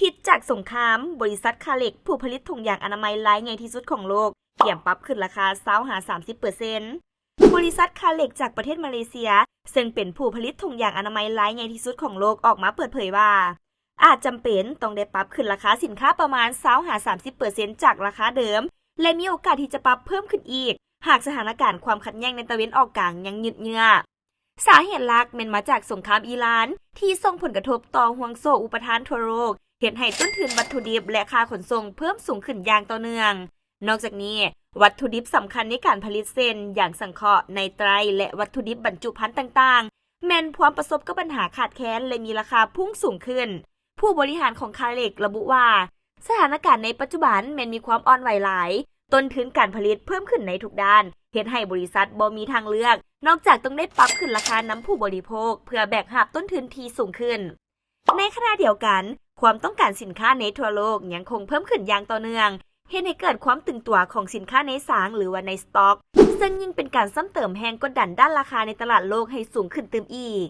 ຄິດຈາກສົງຄາມ, ບໍລິສັດຄ້າເຫຼັກຜູ້ຜະລິດຖົງຢາງອະນາໄມລາຍໃຫຍ່ທີ່ສຸດຂອງໂລກ ກຽມປັບຂຶ້ນລາຄາ ຊາວຫາສາມສິບເປີເຊັນ. ບໍລິສັດຄ້າເຫຼັກຈາກປະເທດມາເລເຊຍ ເຊິ່ງເປັນຜູ້ຜະລິດຖົງຢາງອະນາໄມລາຍໃຫຍ່ທີ່ສຸດຂອງໂລກ ອອກມາເປີດເຜີຍວ່າ ອາດຈຳເປັນຕ້ອງໄດ້ປັບຂຶ້ນລາຄາສິນຄ້າປະມານ ຊາວຫາສາມສິບເປີເຊັນ ຈາກລາຄາເດີມ ແລະ ມີໂອກາດທີ່ຈະປັບເພີ່ມຂຶ້ນອີກ ຫາກສະຖານະການຄວາມຂັດແຍ່ງໃນຕາເວັນອອກກາງຍັງຍືດເຍື້ອ. ສາເຫດຫຼັກແມ່ນມາຈາກສົງຄາມອີຣານ ທີ່ສົ່ງຜົນກະທົບຕໍ່ຫ່ວງໂສ້ອຸປະທານທົ່ວໂລກ, ເຮັດໃຫ້ຕົ້ນທຶນວັດຖຸດິບ ແລະ ຄ່າຂົນສົ່ງເພີ່ມສູງຂຶ້ນຢ່າງຕໍ່ເນື່ອງ. ນອກຈາກນີ້, ວັດຖຸດິບສຳຄັນໃນການຜະລິດເຊັ່ນ ຢາງສັງເຄາະ, ໄນໄຕຣ ແລະ ວັດຖຸດິບບັນຈຸພັນຕ່າງໆ ແມ່ນພວມປະສົບກັບບັນຫາຂາດແຄນ ແລະ ມີລາຄາພຸ່ງສູງຂຶ້ນ. ຜູ້ບໍລິຫານຂອງຄ້າເຫຼັກລະບຸວ່າ ສະຖານະການໃນປັດຈຸບັນແມ່ນມີຄວາມອ່ອນໄຫວຫຼາຍ, ຕົ້ນທຶນການຜະລິດເພີ່ມຂຶ້ນໃນທຸກດ້ານ, ເຮັດໃຫ້ບໍລິສັດບໍ່ມີທາງເລືອກ ນອກຈາກຕ້ອງໄດ້ປັບຂຶ້ນລາຄານຳຜູ້ບໍລິໂພກ ເພື່ອແບກຮັບຕົ້ນທຶນທີ່ສູງຂຶ້ນ. ໃນຂະນະດຽວກັນ, ຄວາມຕ້ອງການສິນຄ້າໃນທົ່ວໂລກຍັງຄົງເພີ່ມຂຶ້ນຢ່າງຕໍ່ເນື່ອງ, ເຮັດໃຫ້ເກີດຄວາມຕຶງຕົວຂອງສິນຄ້າໃນສາງ ຫຼືວ່າໃນສະຕັອກ, ເຊິ່ງຍິ່ງເປັນການຊ້ຳເຕີມແຮງກົດດັນດ້ານລາຄາໃນຕະຫຼາດໂລກໃຫ້ສູງຂຶ້ນຕື່ມອີກ.